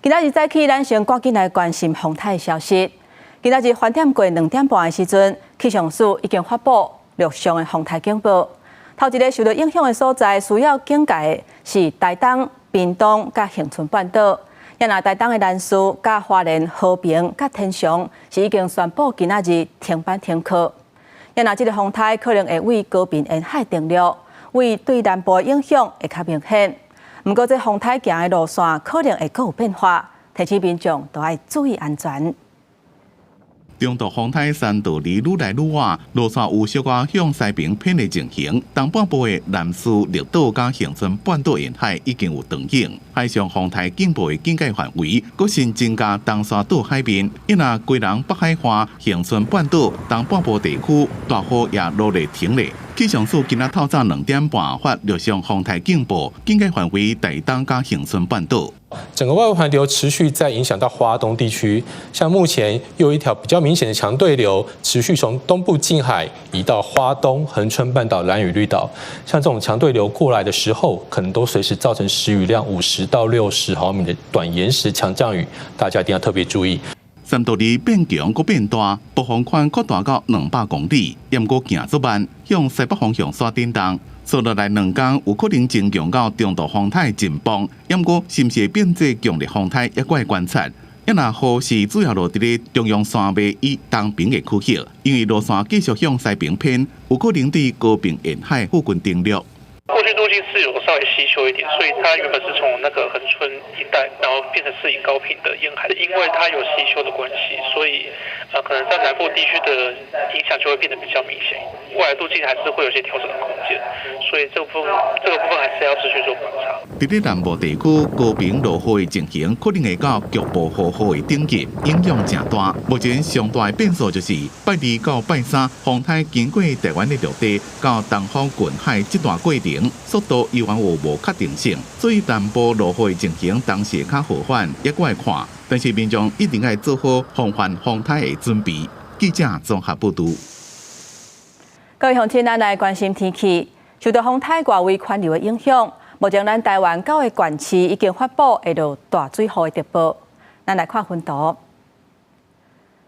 今仔日早起，咱先趕緊來關心風颱的消息。今仔日翻點過2點半的時陣，氣象署已經發布陸上的風颱警報。頭一个受到影響的所在，需要警戒的是台東、屏東佮恆春半島。也若台東的蘭嶼、佮花蓮和平、佮天祥是已經宣布今仔日停班停課。也若這个風颱可能會對高屏沿海登陸，為對南部的影響會較明顯。毋過，這風颱行的路線可能會閣有變化，提醒民眾都愛注意安全。中度風颱山道里愈來愈倚，路線有小可向西邊偏的情形。東半部的蘭嶼、綠島佮恆春半島沿海已經有長影。海上風颱警報的警戒範圍，閣新增加東沙島海面，伊若基隆北海岸、恆春半島東半部地區，大雨也落咧停咧。氣象署今仔透早2點半發陸上風颱警報，警戒範圍台東佮恆春半島。整個外圍環流持續在影響到花東地區，像目前又有一條比較明顯的強對流持續從東部近海移到花東、恆春半島、蘭嶼綠島。像這種強對流過來的時候，可能都隨時造成時雨量50到60毫米的短延時強降雨，大家一定要特別注意。山道里變強閣變大，暴風圈擴大到200公里，毋過行足慢，向西北方向徙振動。接落來2工有可能增強到中度風颱陣風，毋過是毋是會變做強烈風颱，猶閣愛觀察。也若雨是主要落佇咧中央山脈以東邊的區域，因為路線繼續向西邊偏，有可能對高屏沿海附近登陸。過去路徑是有稍微西修一點，所以它原本是從那個恆春一帶，然後變成是以高屏的沿海，因為它有西修的關係，所以可能在南部地區的影響就會變得比較明顯。未來路徑還是會有些調整的空間，所以這個部分還是要持續做觀察。佇咧南部地區高屏落雨的情形，可能會到局部豪雨的等級，影響誠大。目前上大的變數就是拜二到拜三，風颱經過台灣的陸地到東方近海這段過程，速度依然有無確定性，所以南部落雨的情形當時會較和緩，猶閣愛看。但是民眾一定愛做好防範風颱的準備。記者綜合報導。各位鄉親，咱來關心天氣。受到風颱外圍環流的影響，目前咱台灣九个縣市已經發布會落大水雨的特報。咱來看分圖。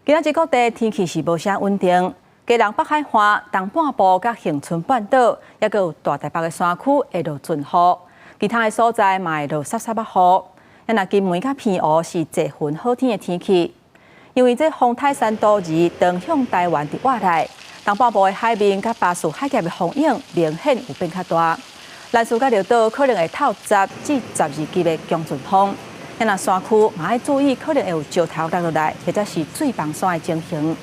今仔日各地天氣是無啥穩定，基隆北海岸、東半部佮恆春半島，猶閣有大台北的山區會落陣雨，其他的所在嘛會落澀澀仔雨。若金門佮澎湖是濟雲好天的天氣，因為這風颱山多二轉向台灣佇外來，東半部的海面佮巴士海峽的風湧明顯有變較大。蘭嶼佮綠島可能會透10至12級的強陣風，若山區嘛愛注意，可能會有石頭落落來，或者是水崩山的情形。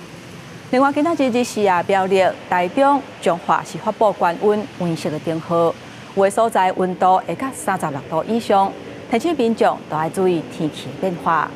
另外，今仔日日時啊，苗栗、台中、彰化是發布高溫黃色的燈號，有的所在溫度會到36度以上，提醒民眾都愛注意天氣變化。